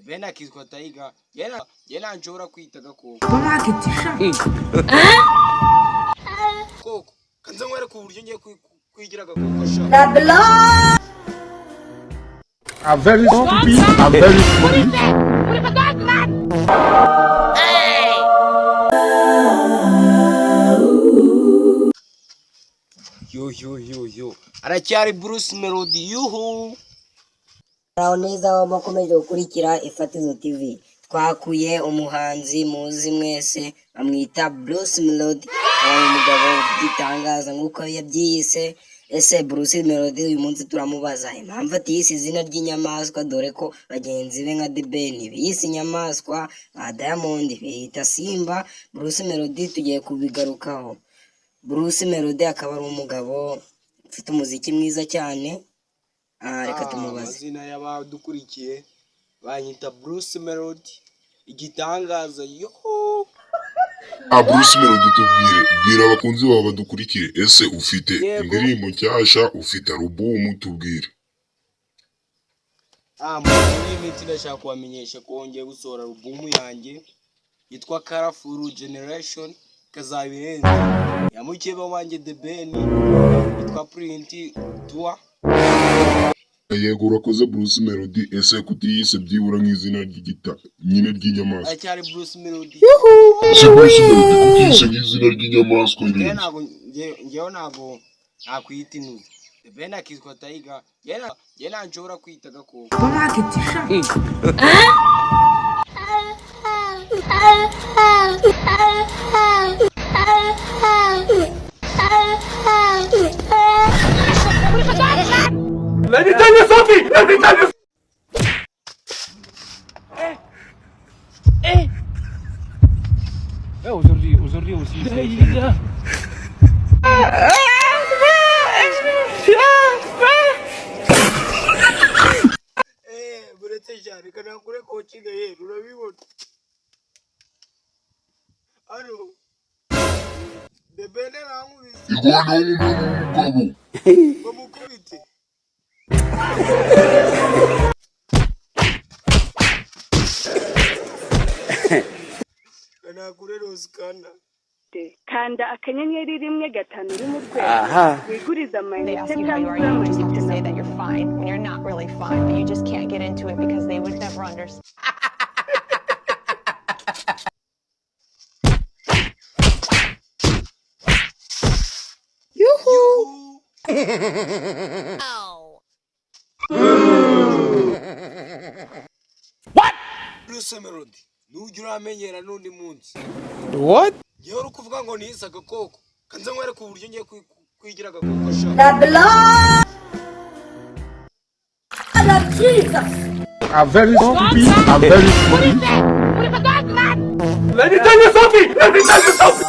Ben akitwa Tiger. Njye nshobora kwita agakoko. Supermarket sha. Koko kanze nkwereke uburyo ngiye kwigira agakoko sha. I'm very stupid. I'm very stupid. Yo yo yo yo, aracyari Bruce Melody, yuhu. Muraho neza mukomeje gukurikira Ifatizo TV. Twakuye umuhanzi muzi mwese, bamwita Bruce Melody, akaba ari umugabo w'igitangaza nk'uko yabyiyise. Ese Bruce Melody uyu munsi turamubaza impamvu atiyise izina ry'inyamaswa, dore ko bagenzi be nka The Ben biyise inyamaswa, ba Diamond biyita Simba. Bruce Melody tugiye kubigarukaho. Bruce Melody akaba ari umugabo ufite umuziki mwiza cyane. Ah, reka tumubaze. Amazina y'abadukurikiye, banyita Bruce Melody, igitangaza, yo. Ah, Bruce Melody, tubwire, bwira abakunzi bawe badukurikire, ese ufite Yego. indirimbo nshyashya, ufite alubumu? Tubwire. Ah, muri iyi minsi ndashaka kubamenyesha ko ngiye gusohora alubumu yanjye yitwa Colorful Generation, ikazaba irenze ya mukeba wanjye The Ben yitwa Print Tour. Yego, urakoze Bruce Melody. Ese kutiyise byibura nk'izina ry'igita nyine ry'inyamaswa? Aracyari Bruce Melody. Ese Bruce Melody, kutiyise nk'izina ry'inyamaswa Njyewe irenze? ntabwo njyewe ntabwo nakwita inuzi. The Ben akitwa Tiger. Njye nshobora kwita agakoko. Supermarket sha. Let me tell you something! Let me tell you. Ouais, aujourd'hui, aujourd'hui aussi. Buretse cyane kanakure kocinga yera, urabibona hano The Ben arankubise. Igwana w'umuntu w'umugabo. Bamukubite. Kanakure rosikana. Kanda *151# wigurize They amayinite ask you how cyangwa you are, ugure you just have amayinite to na say that you're fine when you're not really fine, but you just can't get into it because they would never understand. Yuhu. What? Bruce Melody, nujya uramenyera n'undi munsi. What? Ngewe uri kuvuga ngo niyise agakoko, kanze nkwereke uburyo ngiye kwigira agakoko sha. The blood of Jesus. I'm very stupid. I'm very stupid. Let me tell you something! Let me tell you something!